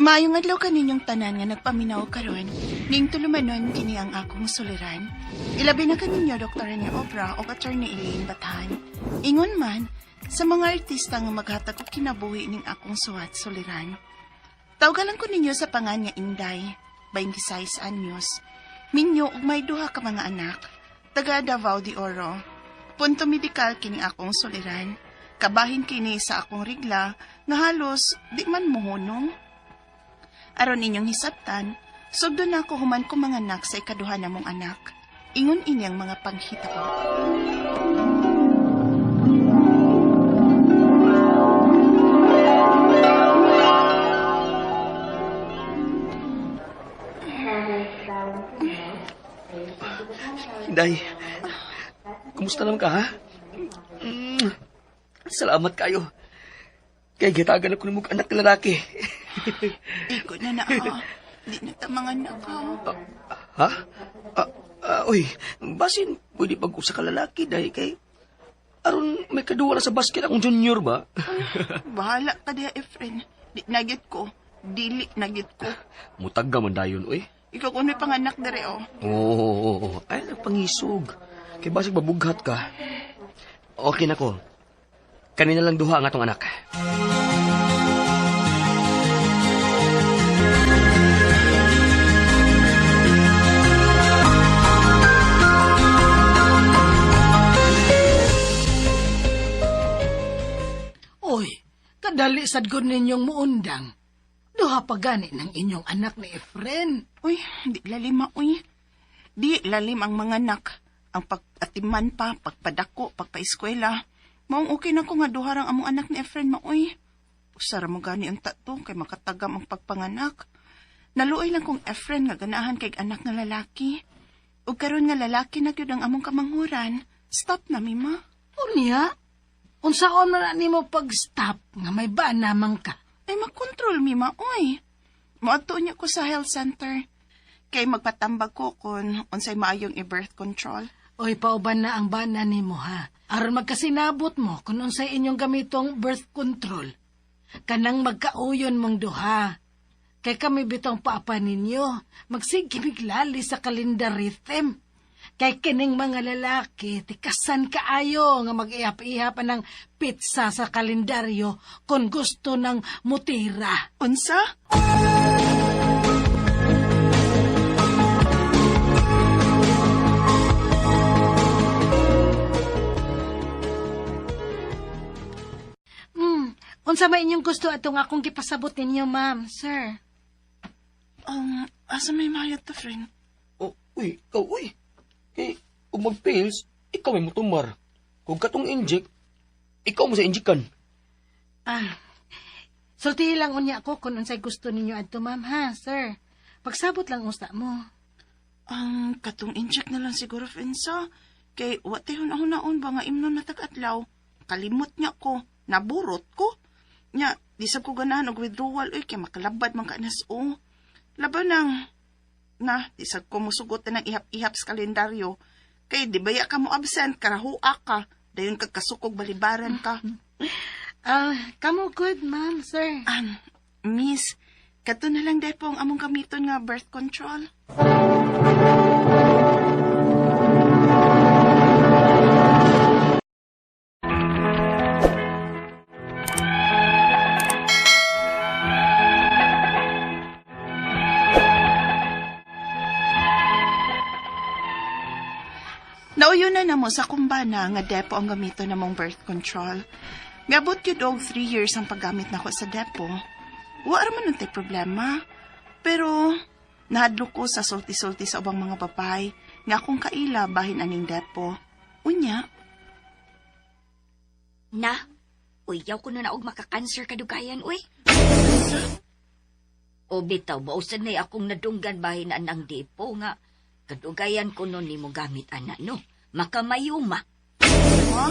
Maayong adlaw kaninyong tanan nga nagpaminaw karon. Ning tulumanon kini ang akong suliran. Ilabi na kaninyo Dr. Rene Obra o Attorney Elaine Bathan. Ingon man sa mga artista nga maghatag og kinabuhi ning akong suwat suliran. Tawgalan ko ninyo sa pangan nga Inday, 26 anyos. Minyo og may duha ka mga anak, taga Davao de Oro. Punto medikal kini akong suliran. Kabahin kini sa akong rigla nga halos di man mohunong. Aron inyong hisabtan, sugdo na ako human ko mga anak sa ikaduha namong anak. Ingon inyang mga panghitabo. Inday, kumusta naman ka, ha? Salamat kayo. Kay gitagan ako ng anak na lalaki. Iko na na, ha? Di na ta mga anak, ha? Ha? Uy, basin, pwede pag usa ka lalaki dahil kay aron may kaduwa na sa basket akong junior ba? Bahala ka diha, Efren. Di nagyot ko. Dili nagyot ko. Mutag ka man dayon, uy. Ikaw kung may panganak dere, oh. Oo. Ay, nagpangisog. Kay basig mabughat ka. Okay na ko. Kanina lang duha ang atong anak. Oy, kadali sad gud ninyong muundang. Duha pa gani ng inyong anak ni Efren. Uy, di lalim, uy. Di lalim ang mga anak. Ang pag-atiman pa, pagpadako, pagpaeskwela. Maong okay na ko nga duha rang among anak ni Efren, maoy. Usara mo gani ang tato kay makatagam ang pagpanganak. Naluoy lang kong Efren nga ganahan kay anak nga lalaki. Ug karon nga lalaki na gyud ang among kamanghuran. Stop na mi, ma. Unya, unsaon man na nimo pag-stop nga may ba namang ka? Ay makontrol mi, ma, oy. Moadto niya ko sa health center. Kay magpatambag ko kung unsay maayong i-birth control. Oy, pauban na ang bana nimo ha. Aron magkasinabot mo kung unsay inyong gamitong birth control. Kanang magkauyon mong duha. Kay kami bitong papa ninyo, magsige miglali sa calendar rhythm. Kay kining mga lalaki, tikasan kaayo nga mag-ihap-ihap ng pizza sa kalendaryo kung gusto ng mutira. Unsa? Unsa may inyong gusto atong akong gipasabot ninyo, ma'am, sir? Asa may mayat to, friend? Oh, uy, ikaw, uy. Kay, kung mag-pills, ikaw may mutumar. Kung katong inject, ikaw mo sa injikan. Ah, sultihi lang unya ko kung unsay gusto ninyo adto, ma'am, ha, sir. Pagsabot lang usta mo. Ang katong inject na lang siguro, Fensa. Kay, wa tayo naon ba nga imnon na tag-adlaw. Kalimot niya ko. Naburot ko. Nya, di sab ko ganahan og withdrawal, uy, kay makalabad man ka nas, o. Laban nang, na, di sab ko musugot na ng ihap-ihap sa kalendaryo. Kay, di baya ka mo absent, karahua ka. Dayon kagkasukog balibaran ka. Ah, kamo good, ma'am, sir. Miss, kato na lang depo ang among gamiton nga birth control. Nauyo na namo sa kumbana nga depo ang gamiton namong birth control. Miabot yun og 3 years ang paggamit nako sa depo. Wa ra man untay problema. Pero nahadlok ko sa sulti-sulti sa ubang mga babae nga akong kaila bahin aning depo. Unya, Na, uy, yaw ko na na og makakanser kadugayan, uy. O bitaw, bausan na akong nadunggan bahin anang depo nga. Kadugayan ko nun nimo gamit, ana, no? Makamayuma. Ha?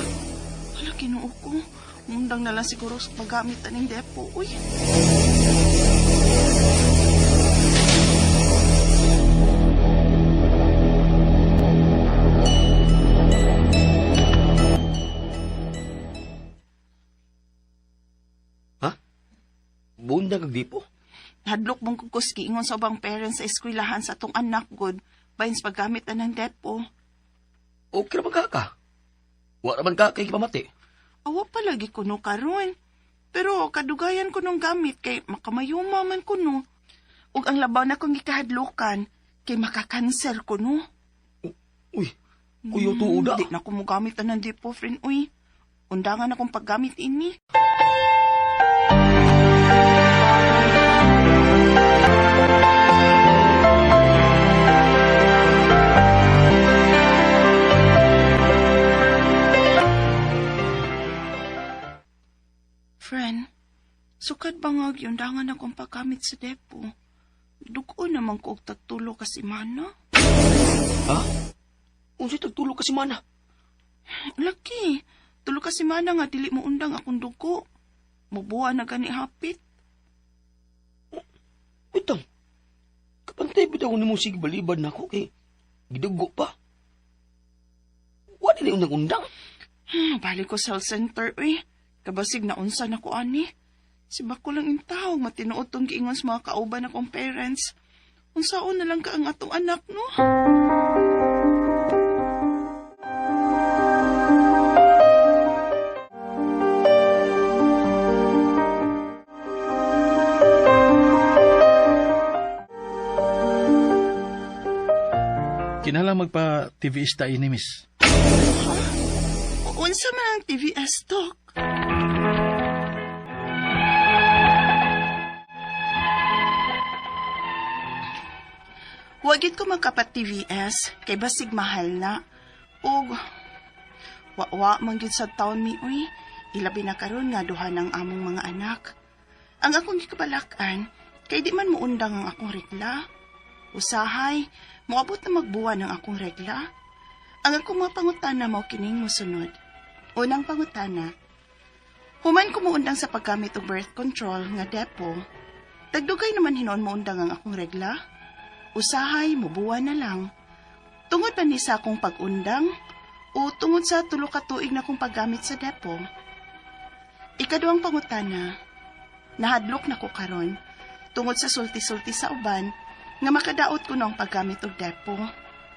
Hala, Ginoo ko. Mundang na lang siguro sa paggamit aning depo. Uy. Ha? Bundang kag depo? Nahadlok mong kugos giingon sa ubang parents sa eskwelahan sa atong anak gud bahin sa paggamit anang depo. Okay ra man ka. Wa ra man ka kay gipamati. Awa pa lagi kuno karon. Pero kadugayan ko nung gamit kay makamayuma man kuno. Ug ang labaw na kong gikahadlukan kay makakanser kuno. Uy, kuyo tuoda. Di na ko mogamit anang depo, friend. Uy, undangan akong paggamit ini. Friend, sukad ba nga giundangan akong paggamit sa depo? Dugo naman ko og tagtulo ka semana. Ha? Unsay tagtulo ka semana? Laki, tulo ka semana nga dili mo undang akong dugo. Mubuha na gani hapit. Utang. Kapantay bitaw nimo sige balibad nako kay gidugo pa. Wa dili undang-undang. Balik ko sa health center, uy. Kabasig na unsa na ko ani. Si bako lang intaw, matinuod tong giingon sa mga kauban akong parents. Unsaon na lang ka ang atong anak, no? Kinahanglan magpa TV ta ini, miss. Unsa man ang TVS talk? Wagit ko magkapat TVS kay basig mahal na. Ug wa-wa man gyud sa taon mi uy. Ilabi na karon nga duha ng among mga anak. Ang akong gikabalak-an kay di man muundang ang akong regla. Usahay, moabot na magbuwan ang akong regla. Ang akong mga pangutana mao kining mosunod. Unang pangutana, human ko muundang sa paggamit og birth control nga depo, tagdugay naman hinoon muundang ang akong regla. Usahay, mubuwan na lang. Tungod ba ni sa akong pag-undang o tungod sa tulo ka tuig na akong paggamit sa depo? Ikaduhang pangutana, nahadlok na ko karon tungod sa sulti-sulti sa uban nga makadaot ko no ang paggamit og depo.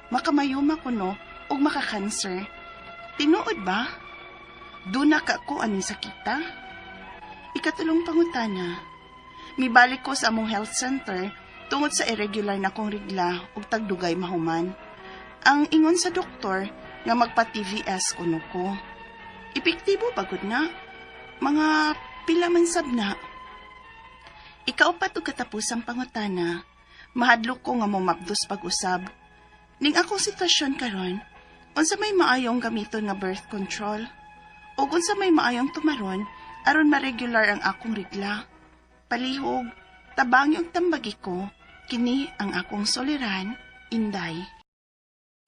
Makamayuma ko no og makakanser. Tinuod ba? Duna ka ko aning sakita? Ikatulong pangutana, mibalik ko sa among health center tungod sa irregular na kong regla ug tagdugay mahuman. Ang ingon sa doktor nga magpa-TVS kuno ko. Epektibo pagod na. Mga pila man sab na. Ikaupat ug katapusang pangutana, mahadlok ko nga momapdos pag-usab. Ning akong sitwasyon karon, unsa may maayong gamiton nga birth control? Ug unsa may maayong tumaron aron ma-regular ang akong regla? Palihog, tabangi og tambagi ko, kini ang akong soliran, Inday.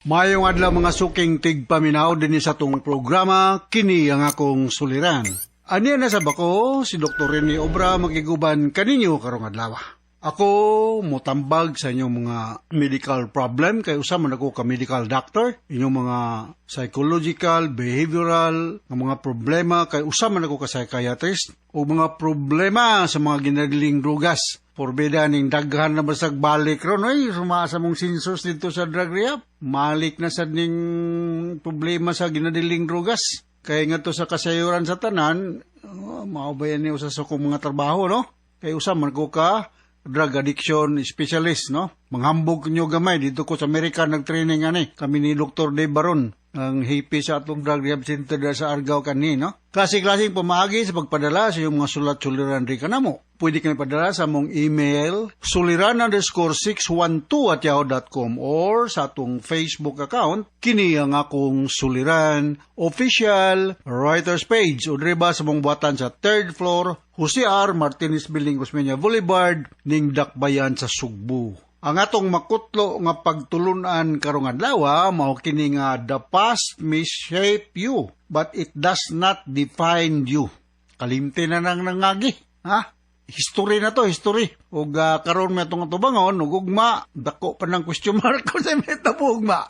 Maayong adlaw mga suking tigpaminaw dinhi sa atong programa kini ang akong suliran. Aniya na sa bako si Dr. Rene Obra makiguban kaninyo karong adlaw. Ako motambag sa inyong mga medical problem kay usa man ako ka medical doctor, inyong mga psychological, behavioral nga mga problema kay usa man ako ka psychiatrist o mga problema sa mga ginadiling drugas. Porbida ning daghan na basag balik ron ay sumaa sa mong census dito sa drug rehab. Malik na sad ning problema sa ginadiling drugas. Kay nga to sa kasayuran sa tanan, oh, mao ba yan ni usa sa akong mga trabaho, no? Kay usa man ko ka drug addiction specialist, no? Manghambog nyo gamay dito ko sa Amerika nag-training ani. Kami ni Dr. Dave Baron, ang hippie sa atong drug rehab center dira sa Argao kani, no? Klase-klaseng pamaagi sa pagpadala sa iyong mga sulat-suliran ri kanamo. Pwede kami padala sa among email suliran_612@yahoo.com or sa atong Facebook account kini ang akong suliran official writers page o diri ba sa mong buhatan sa third floor Jose R. Martinez Building, Osmeña Boulevard, ning Dakbayan sa Sugbo. Ang atong makutlo nga pagtulunan karong adlaw mao kini nga the past may shape you but it does not define you. Kalimti na nang nangagi, ha? History na to, history. Ug karon may atong atubangon ug ugma, dako pa ng question mark kung sa meta po ugma.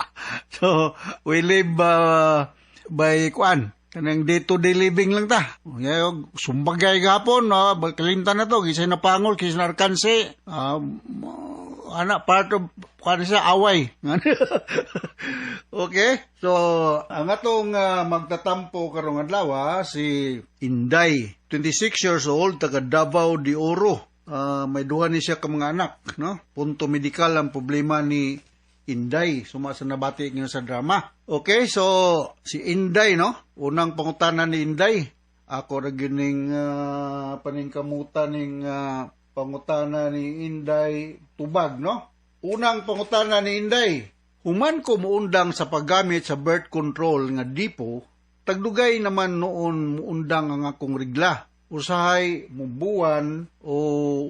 So, we live by kuan. Kanang day to day living lang ta. Ngayon, sumbagay gapon, no? Kalimtan na to, kisay napangol, kisay narkanse. Ana, part of, kuan siya, away. Okay? So, ang atong magtatampo karong adlaw, si Inday, 26 years old, taga Davao de Oro. May duha ni siya ka mga anak, no? Punto medikal ang problema ni Inday, suma sa nabati ngayon sa drama. Okay, so si Inday, no? Unang pangutana ni Inday. Ako ra gyud ning paningkamutan ning pangutana ni Inday tubag, no? Unang pangutana ni Inday. Human ko muundang sa paggamit sa birth control nga Depo, tagdugay naman noon muundang ang akong regla. Usahay mubuwan o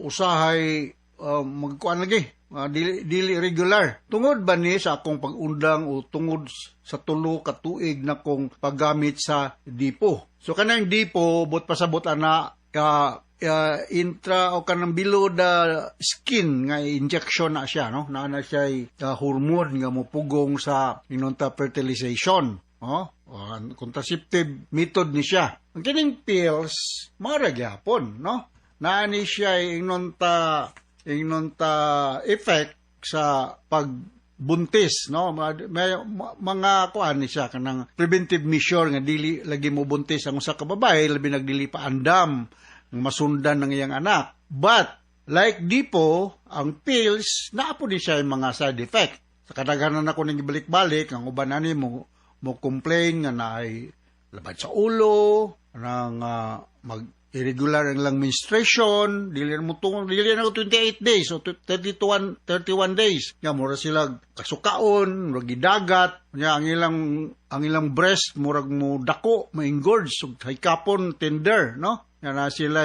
usahay magkuan lagi, dili, dili regular. Tungod ba ni sa akong pag-undang o tungod sa 3 ka tuig na kong paggamit sa Depo? So kanang Depo, but pasabot ana ka intra o kanang below the skin nga injection na siya, no? Naa na siya hormone nga mopugong sa inonta fertilization, no? Contraceptive method ni siya. Ang kining pills, mara gyapon, no? Naa ni siya inonta effect sa pagbuntis, no? May mga kuan ni siya, kanang preventive measure nga dili lagi mo buntis ang usa ka babae, labi nagdili pa andam nga masundan ng iyang anak. But like Depo, ang pills naa po ni siya yung mga side effect. Sa kadaghanan ako ning gibalik-balik, ang uban ani mo mo complain nga naay labad sa ulo, nang mag irregular ang lang menstruation, dili na mo tungod, dili na ko 28 days o 31 31 days. Nga mura sila kasukaon, murag gidagat, nya ang ilang breast murag mo dako, ma-engorge, ug hikapon tender, no? Nga na sila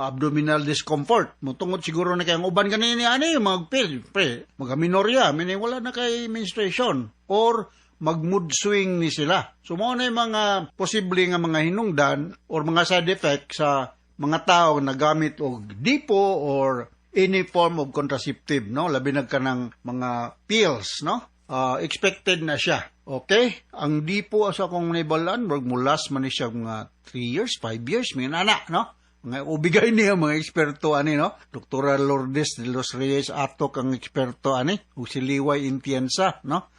abdominal discomfort. Mutungod siguro na kay ang uban kanini ani mag-pill, pre, mag-amenorrhea, meaning wala na kay menstruation or mag-mood swing ni sila. So mao na yung mga posible nga mga hinungdan or mga side effect sa mga tao na gamit og Depo or any form of contraceptive, no? Labi na kanang mga pills, no? Expected na siya. Okay? Ang Depo sa akong naibalan, murag mulas man ni siya mga 3 years, 5 years, mga nana, no? Mga ubigay niya mga eksperto ani, no? Doktora Lourdes de los Reyes Atok ang eksperto ani ug si Liway Intiensa, no?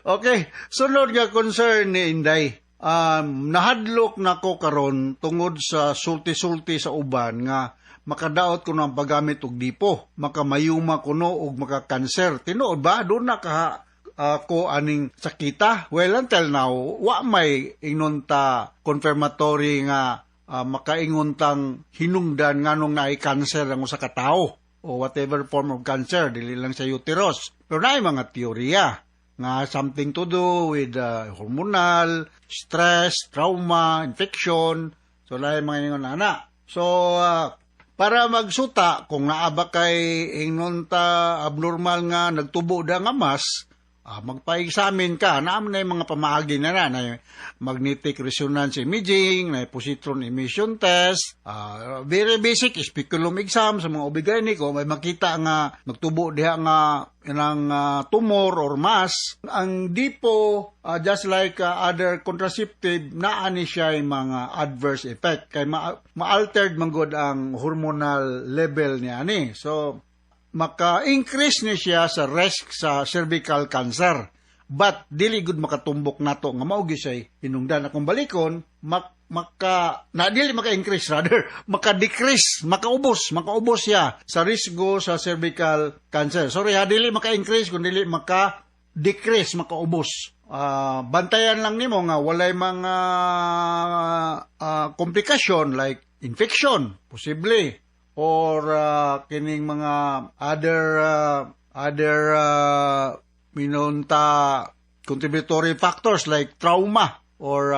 Okay, sunod nga concern ni Inday. Nahadlok nako karon tungod sa sulti-sulti sa uban nga makadaot kuno ang paggamit og Depo, makamayuma kuno og makakanser. Tinuod ba? Doon na ka ko aning sakita? Well, until now, wa may ingnon ta confirmatory nga makaingon tang hinungdan nganong naay cancer ang usa ka tawo o whatever form of cancer, dili lang sa uterus. Pero naay mga teorya nga something to do with hormonal, stress, trauma, infection. So lahi mga ingon ana. So para magsuta kung naa ba kay ingnon ta abnormal nga nagtubo da nga mass, magpa-examine ka. Naa man na yung mga pamaagi na na, na magnetic resonance imaging, na positron emission test, very basic speculum exam sa mga OB-GYN ko, may makita nga nagtubo diha nga ng tumor or mass. Ang Depo, just like other contraceptive, naa ni siya yung mga adverse effect kay ma-altered man gud ang hormonal level niya ani. So maka-increase ni siya sa risk sa cervical cancer. But dili gud makatumbok nato nga mao gyud siya hinungdan. Akong balikon, maka na dili maka-increase, rather maka-decrease, makaubos siya sa risgo sa cervical cancer. Sorry ha, dili maka-increase kun dili maka-decrease, makaubos. Bantayan lang nimo nga walay mga komplikasyon like infection posible or kining mga other minunta contributory factors like trauma or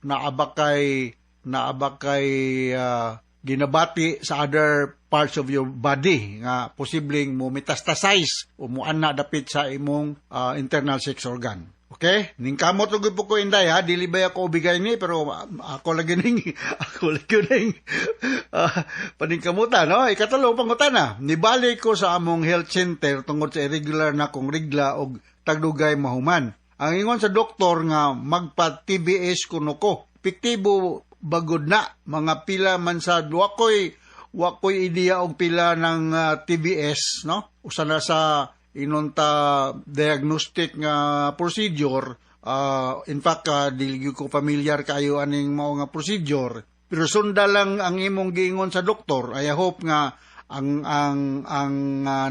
naa ba kay ginabati sa other parts of your body nga posibleng mo metastasize o mo ana dapit sa imong internal sex organ. Okay? Ningkamot og po ko, Inday, ha, dili ba ako ubigay ni, pero ako lagi ning paningkamutan, no? Ikatulo pangutana. Nibalik ko sa among health center tungod sa irregular na kong regla og tagdugay mahuman. Ang ingon sa doktor nga magpa-TBS kuno ko. Epektibo bagod na mga pila man sa wakoy ideya og pila ng TBS, no? Usa na sa inonta diagnostic nga procedure. In fact, dili gyud ko familiar kayo aning mao nga procedure. Pero sunda lang ang imong giingon sa doktor. I hope nga ang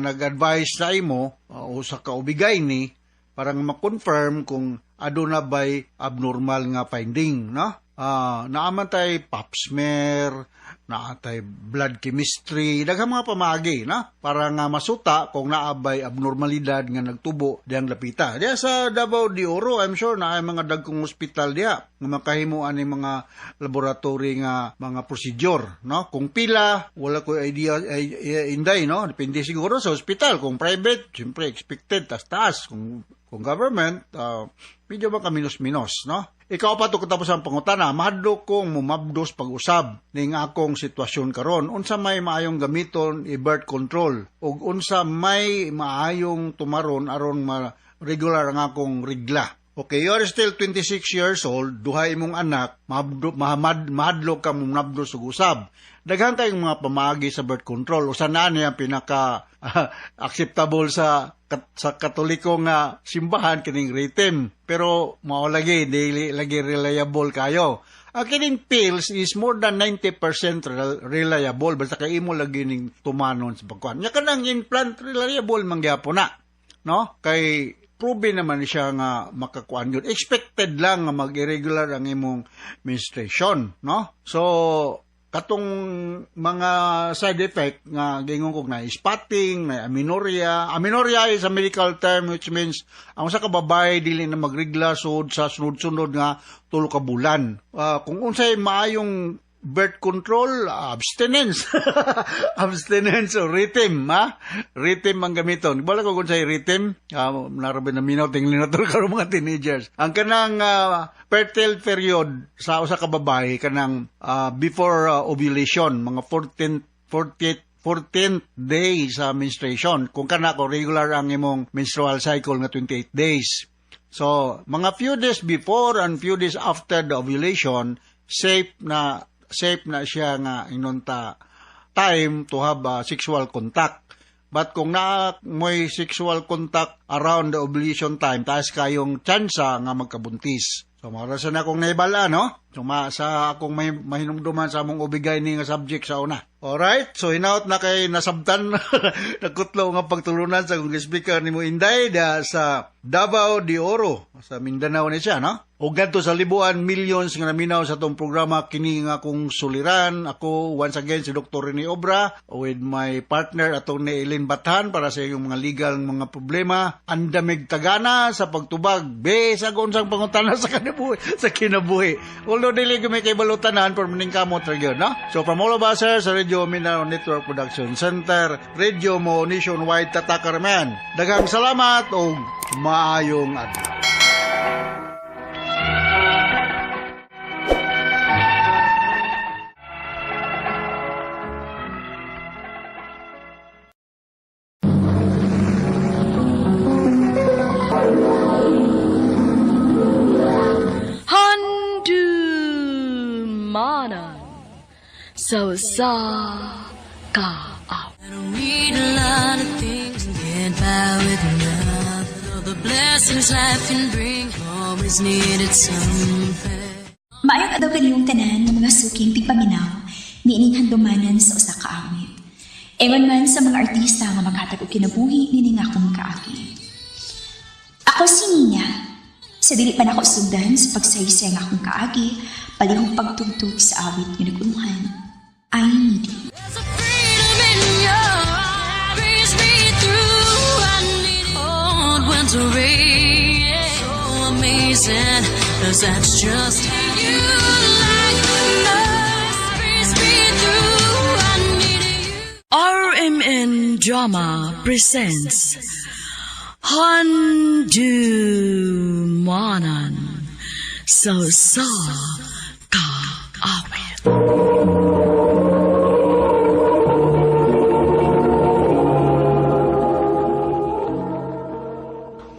nag-advise sa imo o sa kaubigay ni para nga ma-confirm kung aduna bay abnormal nga finding, no? Naaman tay pap smear, naa tay blood chemistry, daghang mga pamaagi, no? Para nga masuta kung naa bay abnormalidad nga nagtubo diyang lapita. Diya sa Davao de Oro, I'm sure na ay mga dagkong ospital diya nga makahimo ani mga laboratory nga mga procedure, no? Kung pila, wala ko idea ay, inday, no? Depende siguro sa ospital. Kung private, siyempre expected taas-taas. Kung government, medyo baka minus-minus, no? Ikaw pa to katapos ang pangutana, mahadlok kong mumabdos pag-usab ning akong sitwasyon karon. Unsa may maayong gamiton i-birth control ug unsa may maayong tumaron aron ma regular ang akong rigla. Okay, you are still 26 years old, duha imong anak, mahadlok ka mumabdos ug usab. Daghan tayong mga pamaagi sa birth control. Usa na niya pinaka acceptable sa Katoliko nga simbahan kining rhythm. Pero mao lagi dili lagi reliable kayo. Ang kining pills is more than 90% reliable basta kay imo lagi ning tumanon sa pagkuan. Nya kanang implant reliable man gyapon na, no? Kay proven naman siya nga makakuan yun. Expected lang nga mag-irregular ang imong menstruation, no? So katong mga side effect nga gingon kog na spotting, na amenorrhea. Amenorrhea is a medical term which means ang usa ka babae dili na magrigla sud sa sunod-sunod nga 3 ka bulan. Kung unsay maayong birth control, abstinence. Abstinence o rhythm, ha? Rhythm ang gamiton. Wala ko kung sa'y rhythm. Narabi na minaw, tingin na to karon mga teenagers. Ang kanang fertile period sa usa ka babae, kanang before ovulation, mga 14th day sa menstruation. Kung kana ko regular ang imong menstrual cycle nga 28 days. So, mga few days before and few days after the ovulation, safe na siya nga inunta time to have sexual contact. But kung naa mo'y sexual contact around the ovulation time, taas kayong tsansa nga magkabuntis. So, mara sa na akong naibala, no? So, sa akong may mahinumduman sa among ubigay ni nga subject sa una. Alright? So, hinaut na kay nasabtan, nagkutlo nga pagtulunan sa kong speaker ni mo Inday da sa Davao de Oro, sa Mindanao ni siya, no? O gadto sa libuan, millions nga naminaw sa atong programa, kini nga akong suliran. Ako, once again, si Dr. Rene Obra with my partner, atong ni Eileen Bathan, para sa iyong mga legal mga problema. Andamig tagana sa pagtubag. Be, sa unsang pangutana sa kinabuhi. Sa kinabuhi. Although, dili ko may kaibalutanan, pero maning kamot ra gyud, no? So, from all of us here sa Radio Mindanao Network Production Center, Radio Mo Nationwide, Tatakarman. Daghang salamat og maayong adlaw. Handumanan sa usa ka awit. I don't need a lot of things to get by with nothing. All the blessings life can bring, always needed something. Maayong adlaw kaniyong tanan ng mga suking tigpaminaw niining handumanan sa usa ka awit. Ingon man sa mga artista nga maghatag og kinabuhi nining akong kaagi. Ako si Nina. Sa dili pa nako sugdan sa pagsaysay ang akong kaagi, palihog pagtugtog sa awit nga nag-unuhan. I need you. There's a freedom in your carries me through. I need old winter rain. So amazing, 'cause that's just how you like carries me through. I need you. RMN Drama presents Handumanan sa usa ka awit.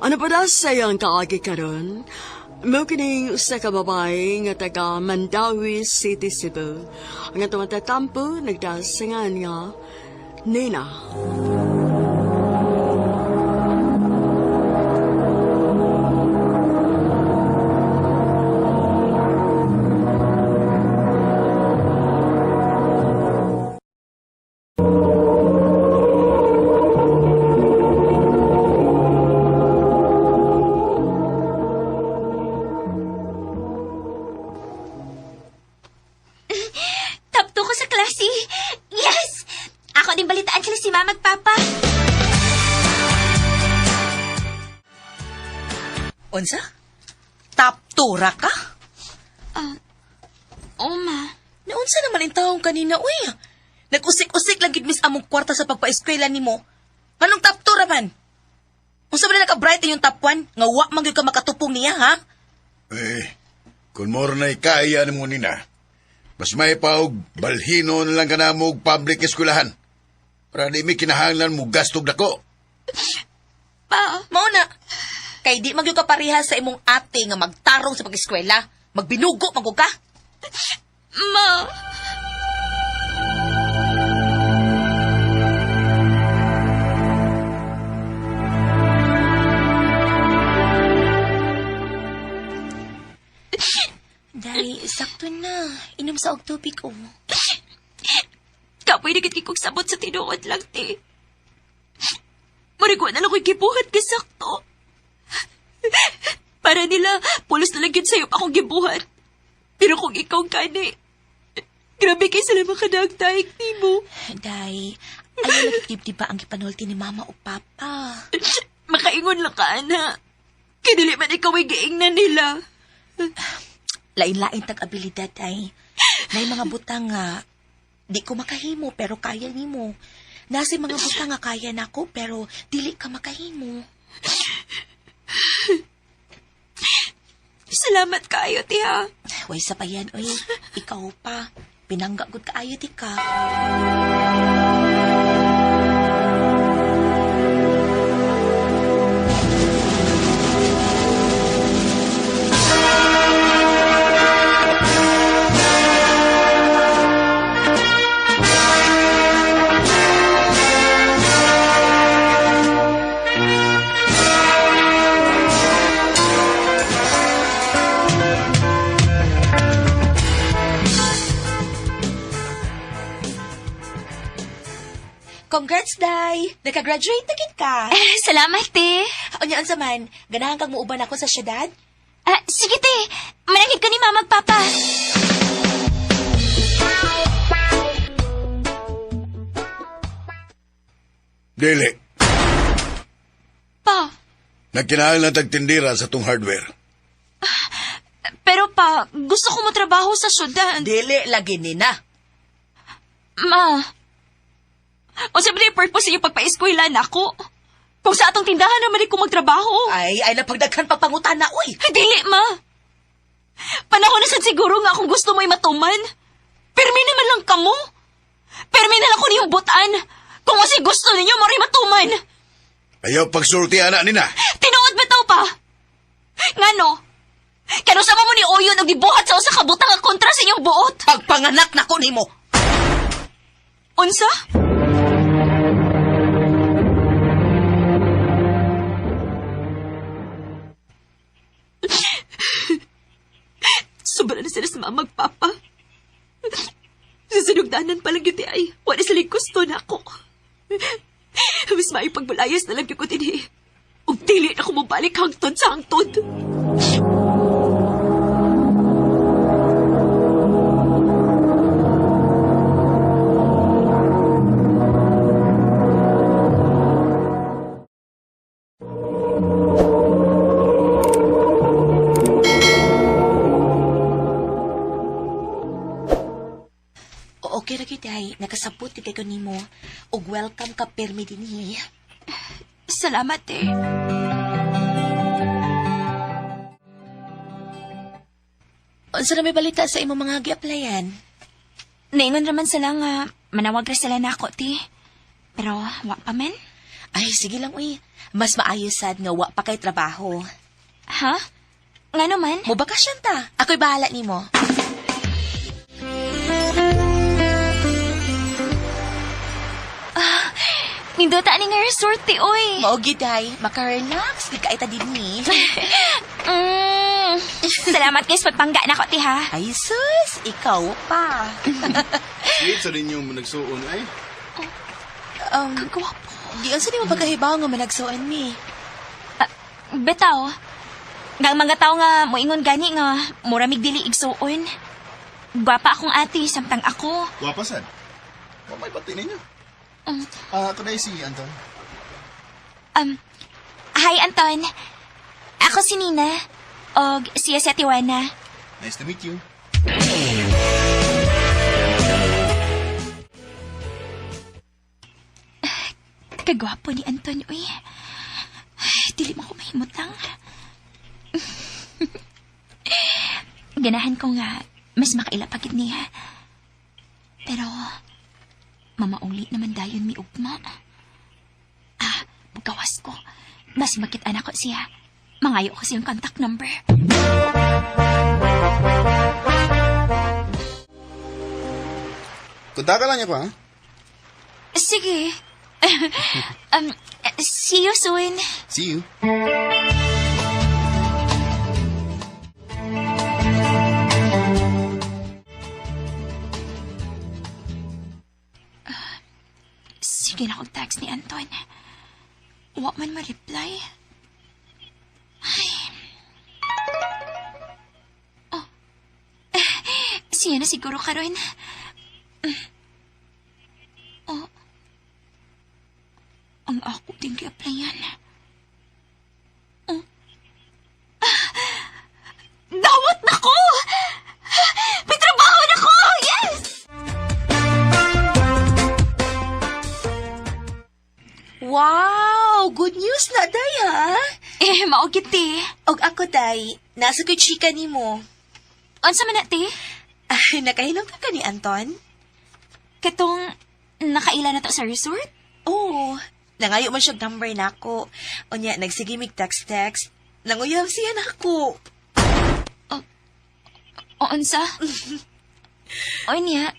Ano pa na sa iyang kaagi karon? Mao kining usa ka babae nga taga Mandawi City, Cebu. Ang atong tatampo nagdasingan nga Nina. Top 2 ko sa klase. Yes! Ako din balitaan sila si mama at papa. Unsa? Top 2 ra ka? Oh, ma. Naunsa naman ang taong kanina, uy. Nag-usik-usik lang gid mis among kwarta sa pagpa-eskwela nimo. Nganong top 2 ra man? Unsa ba naka-bright inyong top 1? Nga wa man gyud ka makatupong niya, ha? Eh, kung more na'y kaya mo nina, mas may paog, balhino na lang ka na mo og public eskwelahan. Para di mi kinahanglan mo gastog dako. Pa, Mao na. Kay di man gyud ka pareha sa imong ate nga magtarong sa pag-eskwela. Magbinugo man gud ka. ma. Dai, sakto na. Inom sa og tubig, oh. Kapoy na gid kong sabot sa tinuod lang, te. Murag wa na lang ko'y gibuhat kasakto. Para nila, pulos na lang yun sa'yo akong gibuhat. Pero kung ikaw kani, grabe kay sila makadagdaig nimo. Dai, ayaw lagi dibdiba ang gipanulti ni mama o papa. Makaingon lang ka, ana. Kaya dili man ikaw ay giingnan nila. Lain-lain tag abilidad ay. Nay mga butang nga di ko makahimo pero kaya nimo. Nasa mga butang nga kaya nako pero dili ka makahimo. Salamat kaayo, tiha. Way sa payan oy, ikaw pa. Pinangga gud kaayo ti ka. Congrats, Day! Nakagraduate na gid ka. Salamat, te. Unya unsa man, ganahan kang muuban ako sa syudad? Ah, sige, te. Manangit ka ni mama at papa. Dili, Pa, nagkinahanglan tag tindira sa tong hardware. pero pa, gusto ko matrabaho sa syudad. Dili lagi ni na. Ma, o sa yung purpose yung pagpa-eskwela na ako? Kung sa atong tindahan naman ko magtrabaho. Ay, ay napagdaghan pagpangutan na oy. Ay, Dili, ma. Panahon na sad siguro nga kung gusto mo'y matuman. Pirmi naman lang kamo. Pirmi na lang ko niyong butan. Kung kasi gusto ninyo, mo rin matuman. Ayaw pagsulti ana nina. Tinuod ba tao pa? Ngano? Kano sama mo ni Oyon og gibuhat sa usa ka butang nga kontra sa inyong buot? Pagpanganak nako nimo. Unsa? Sobra na sila sa mama ug papa. Sa sinugdanan pa lang yun ay, wala sila gusto na ako. Mas maipagbalayas na lang yun ko dinhi. Ug dili na ko mobalik hangtod sa hangtod. O, okay ra gyud ay, nakasabot gid ko nimo. Ug welcome ka permi dinhi. Salamat eh. Unsa na may balita sa imong mga gi-applyan? Naingon raman sila nga manawag ra sila nako ti. Pero wa pa man. Ay, sige lang, uy. Mas maayo sad nga wa pa kay trabaho. Ha? Nga naman? Mo bakasyon ta. Ako'y bahala nimo. Nindota ani nga resort ti, oy. Mao gid ay, maka-relax gid kaita dinhi. Salamat guys, pagpangga na ko, ti, ha? Ay sus, ikaw pa. Sweet sa ninyo mo nagsuon ay. Kagwapo. Di unsa nimo pagkahibaw nga managsuon mi? Bitaw. Ngang mga tao nga moingon gani nga mura mig dili igsuon. Gwapa akong ate samtang ako. Gwapa sad. Wa may pati ninyo. Ah, ako na si Anton. Hi Anton. Ako si Nina. Og siya si Ate Juana. Nice to meet you. Kagwapo ni Anton, uy. Ay, dili mo ko mahimutang. Ganahan ko nga mas makaila pa gid niya. Pero mamauli naman dayon mi ugma. Ah, bugawas ko. Mas makita na ko siya. Mangayo ko siyang contact number. Kunta ka lang niya ko, ha? Sige. See you soon. See you. Sige na kong text ni Anton. Wa man ma-reply. Ay. Oh. Siya na siguro karon. Oh. Ang ako din gi-applyan. Oh. Ah. Dawat na ko! May trabaho na ko! Yes! Wow, good news na day ha. Eh, mao gid ti. Og ako day, nasa ko'y chika nimo. Unsa man na ti? Ay, nakahinom ka ka ni Anton? Katong nakaila na to sa resort? Oo. Nangayo man siya number nako. Unya, nagsige mig text-text. Nanguyab siya nako. O unsa? O niya,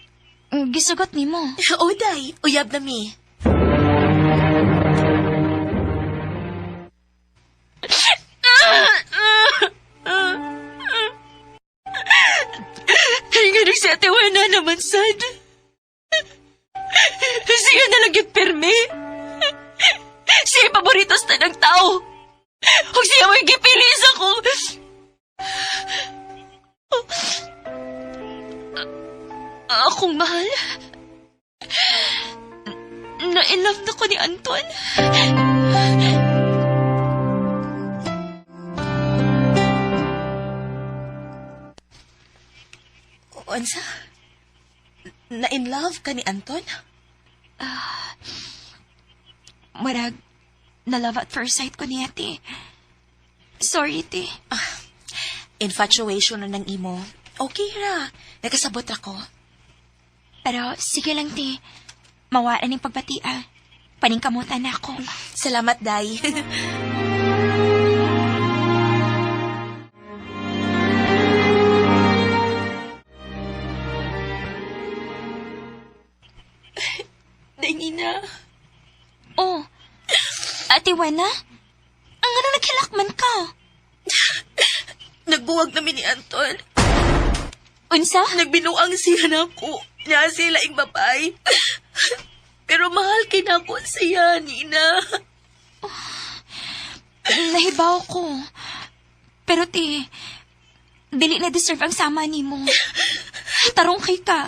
gisugot nimo. O day, uyab na mi. Ay, nga si Ate Juana naman, sad. Siya na lang yung pirmi. Siya yung paborito sa tanang tao. Huwag siya may gipili sa ko. Akong mahal. Na-in-love na ko ni Anton. Unsa? Na in love ka ni Anton? Murag, na love at first sight ko niya, ti. Sorry, ti. Infatuation na ng imo. Okay ra. Nakasabot ra ko. Pero sige lang, ti. Mawala ning pagbati, ah. Paningkamutan na ako. Salamat, day. Day, Nina. Oh, Ate Wena? Ang ano naghilakman ka? Nagbuwag namin ni Anton. Unsa? Nagbinuang siya nako. Niya sila ing babay. Pero mahal kinako siya, Nina. Nahibaw ko. Pero ti, dili na deserve ang sama nimo. Tarong kay ka.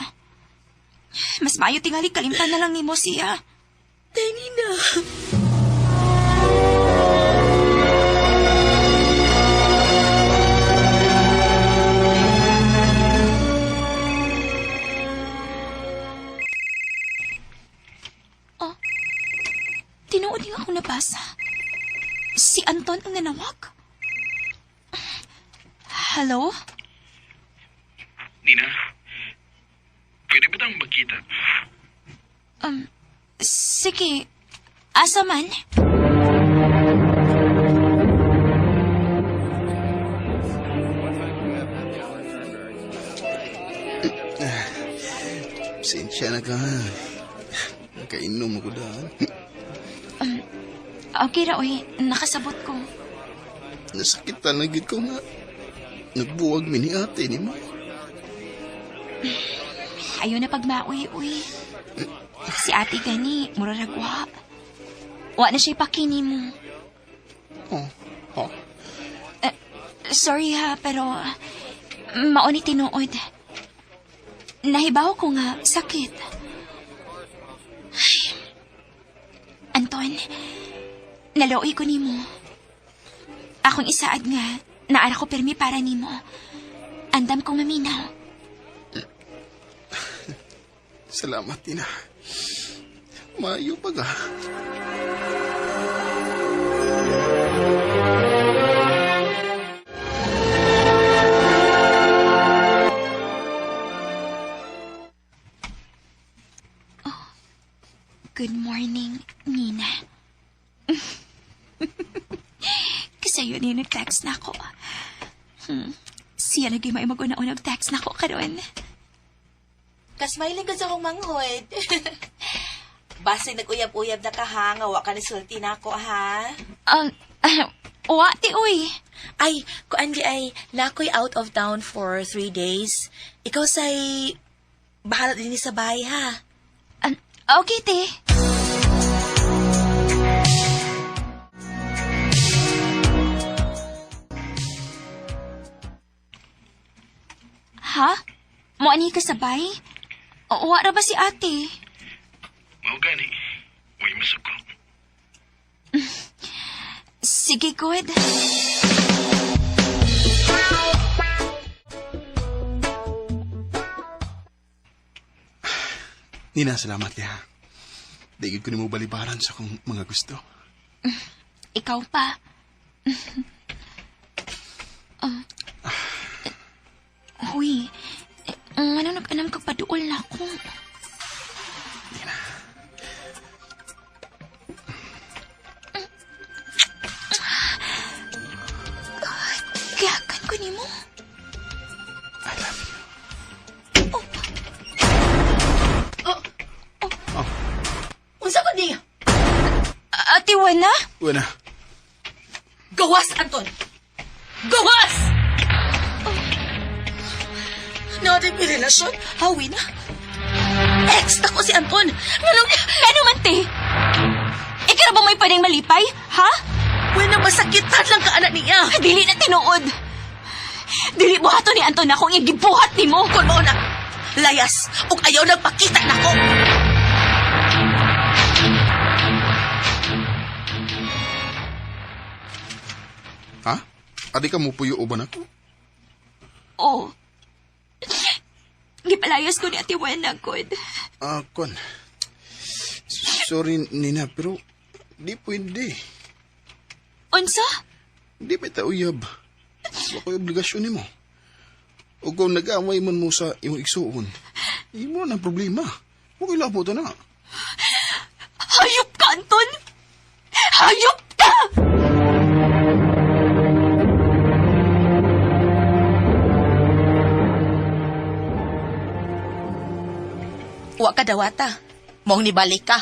Mas maayo tingali kalimtan na lang nimo siya. Day, Nina. Tinuod nga ako nabasa. Si Anton ang nanawag. Hello? Nina, pwede ba tayong magkita? Sige. Asa man? Sensya na ka. Nakainom ako daan. Okay ra, oy. Nakasabot ko. Nasakitan na gid ko nga. Nagbuwag mi ni ate ni mo. Ayaw na pagmaoy, uy. Si ate gani, mura ragwa. Wa na siya ipakini mo. Oh, oh. Sorry ha, pero mauni tinuod. Nahibaw ko nga, sakit. Ay. Anton, nalooy ko nimo. Akong isaad nga, naara ko pirmi para nimo. Andam kong maminaw. Salamat, Tina. Maayo pa ka. Good morning, Nina. Kasi yun yung nag-text na ako. Siya lagi may mag-una-una text na ako karon. Kasmiling ka sa akong manghod. Basig nag-uyab-uyab na ka ha, nga wa ka ni sulti na ako ha. Wa ti uy. Ay, kuan di ay, nakoy out of town for 3 days. Ikaw say, bahala din sa bahay ha. Okay, te. Ha? Mo ani ka sabay? Wa ra ba si ate? Mao gani. Uy, masuko. Sige, good. Nina, salamat ya. Di gid ko nimo balibaran sa akong mga gusto. Ikaw pa. Huy, eh, ano nag-anam kag paduol na ako? Nina. Gihakan ko nimo. I love you. Unsa ko ni? Ate Wena? Wena. Gawas, Anton! Gawas! Naa may relasyon? Hawi na. Ex na ko si Anton. Nganong... Ngano man, te? Ikaw ba may paning malipay? Ha? Wena, masakitan lang ka anak niya. Dili na tinuod. Dili buhaton ni Anton akong igibuhat nimo. Kung mao na, layas, ug ayaw nagpakita nako. Ha? Adi ka mo puyo uban ako? Oh. Gipalayas ko ni Ate Wena, good. Ah, kon. Sorry, Nina, pero di pwede. Unsa? Di pa ta uyab. Wa ko'y obligasyon nimo. O kung nag-away man mo sa imong igsuon, imo na ang problema. Wa ko'y labo to na. Hayop ka, Anton! Hayop ka! Wa ka dawata. Mong nibalik ka.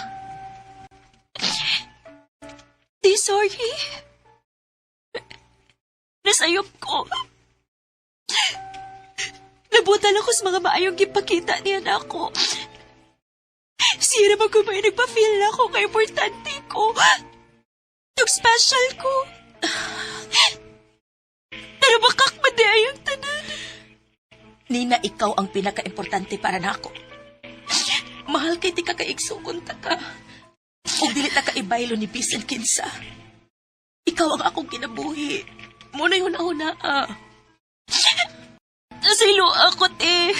Di, sorry. Nasayop ko. Nabutan ako sa mga maayong gipakita niya na ako. Siya naman ko may nagpa-feel na ako kay importante ko. Yung special ko. Pero bakak ay ang tanan. Nina, ikaw ang pinaka-importante para nako. Mahal kay ti ka kaigsuon ta ka. Ug dili ta ka ibaylo ni bisan kinsa. Ikaw ang akong kinabuhi. Mo na yung una ah. Nasilo ako, te.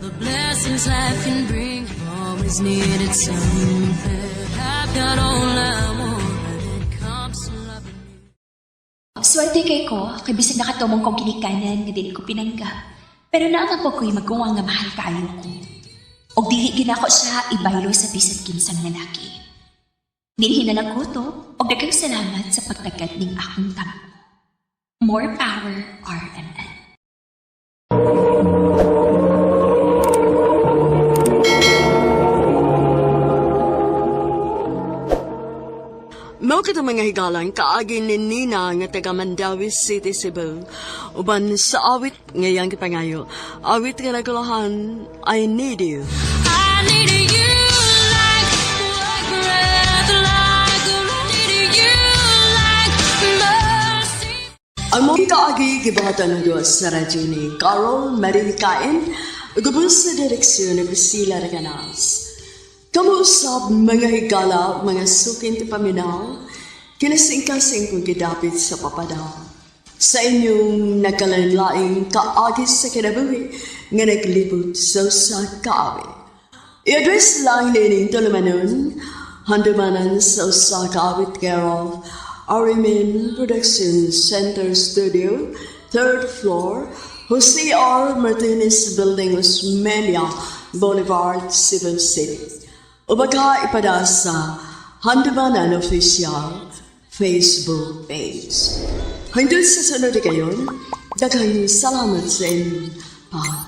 The blessings life can bring. Always needed something. I've got all I want when it comes to loving you. Swerte kay ko, kay bisag nakatumong kong ginikanan nga dili ko pinanggap. Pero naa man po ko'y maguwang nga mahal kaayo ko. Og dili ginako siya ibaylo sa bisan kinsang lalaki. Dinhi na lang ko to, og daghang salamat sa pagtagad ning akong tampo. More power, RMN. Mao kita mga higalan kaagi ni Nina nga taga Mandawi City, Cebu. Uban sa awit ngayang gipangayo. Awit nga nagulahan, I Need You. I need you like breath, like need you like mercy. Ang mga kaagi gibahatan ng Diyos sa radyo ni Carol Marie Kain, gubos sa direksyon ni Priscilla Recanas. Kamuusap mga higala, mga sukin ti paminaw, kinasingkasing kong gidapit sa papadaw. Sa inyong nagkalainlaing kaagi sa kinabuhi, nga naglibot sa usa kaawit. I-address lang nining tulumanon, handumanan sa usa ka awit care of Arimin Production Center Studio, third floor, Jose R. Martinez Building, Osmeña Boulevard, Cebu City. O baka ipada sa Handumanan Official Facebook page. Hanggang sa sunod kayon, daghang salamat sa inyong pag